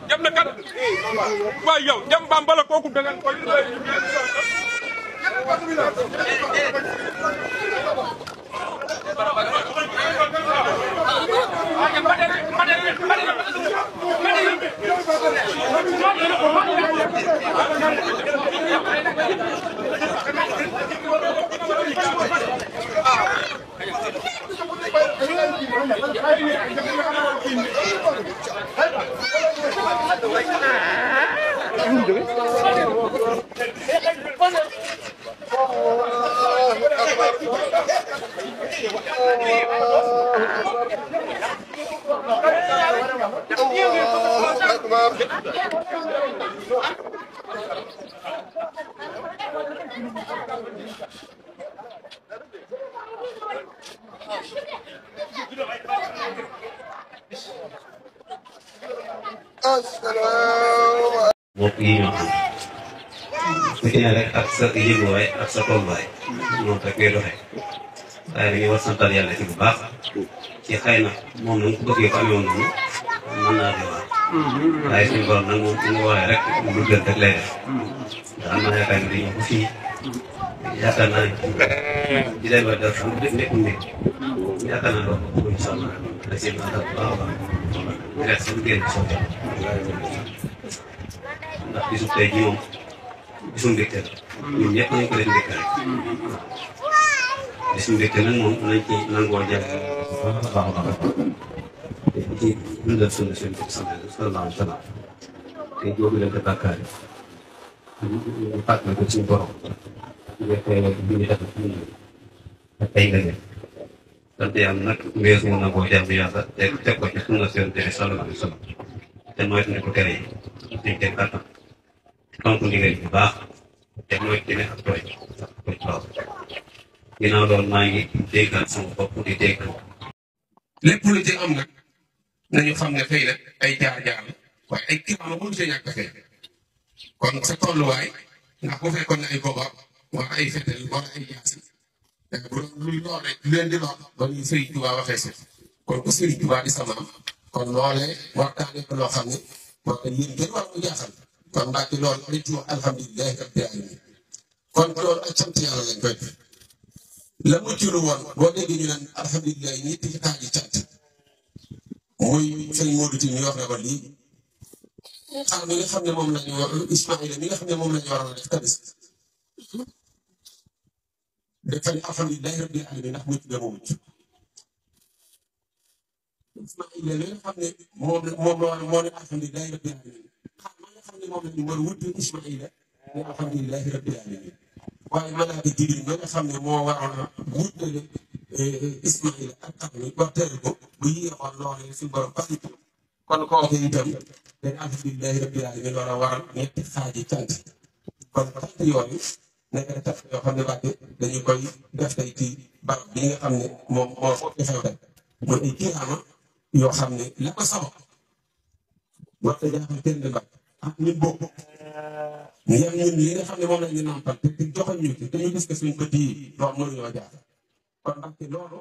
jam na kat waaye yow jam bambala kooku da nga koy mbokk yi ñoo xam su ci ne rek ak sa yëguwaay ak sa tolluwaay noonu rek ngay doxee waaye dañuy war santal yàlla ci bu baax ci xëy na moom nag ku bëggee ko amee woon noonu mën naa di waar waaye suñu borom nag moom mu waxee rek lu gën rek lay def ndax am naa yaakaar ne dañoo ko fii yaakaar naa ne di leen war def lu nekkul nekk yaakaar naa loolu ko incha allah da ciy mën a def bu baax a baax rek suñu génn sotti ndax bisu tey jii moom bisu mbégte la ñun ñëpp nañu ko leen mbégte rek bisu mbégte nag moom nañ ci nangoo jàpp baax a baax te ci dundal sunna seen bopp sallallahu alayhi wa sallam te jóobu leen te bàkkaar yi ñu fàttali ko suñu borom nga xëy bi ñu def ak tey nga ne sant yàlla nag weesu mun na koo jàmm yàlla te teg ko ci sunna seen te sallallahu alayhi wa sallam te mooy ne ko tere yi suñ teg kàttan tontu ndigal bu baax te mooy dina ak tooy waaw ginnaaw loolu maa ngi déggal sama bopp di déggal lépp lu ci am nag nañu xam ne xëy na ay jaar-jaar la waaye ay kiraama mënu see ñàkk a fay kon sa tolluwaay ndax bu fekkoon ne ay booba wala ay fetel wala ay jaasi bu doon luy lool rek leen di lool ba ñu Sëriñ Tuubaa waxee si kon ku Sëriñ Tuubaa di samaam kon loolee waxtaane ko loo xam ne moo tax yéen gën war ko jaaxal kon ndax ci loolu dañ ci wax alhamdulilah rabbil alamin kon loolu ak sant yàlla lañ koy def la mucculu woon boo déggee ñu naan alhamdulilah ñetti ci xaaji cant muy sëñ Modou Tine ñu wax ne ko lii xaar mi nga xam ne moom la ñu war Ismaïla mi nga xam ne moom la ñu waroon a def tabis dafa ne alhamdulilah rabbil alamin ndax mucc ga mu mucc Ismaïla mi nga xam ne moo ne alhamdulilah rabbil alamin xaar ma nga xam ne moom la ñu war a wutu Ismaïla ne alhamdulilah rabbil alamin waaye malaaka Jibril ma nga xam ne moo waroon a wutale Ismaïla ak xam ne ba tere ko bu yéexoon loolee suñu borom fas kon kooku itam dañ alhamdulilah rabbil alamin war a waral ñetti xaaji cant kon cant yooyu nekk na tax yoo xam ne wàcce dañu koy def tey ci barab bi nga xam ne moom moo ko defew rek mooy ay kiraama yoo xam ne la ko sabab waxta jaaxal kenn de mbag ak ñun bokk ñun li nga xam ne moom lañ ñu nampal te joxoon ñu ci te ñu gis que suñ bët yi loolu mënuñoo jaar kon ndaxte loolu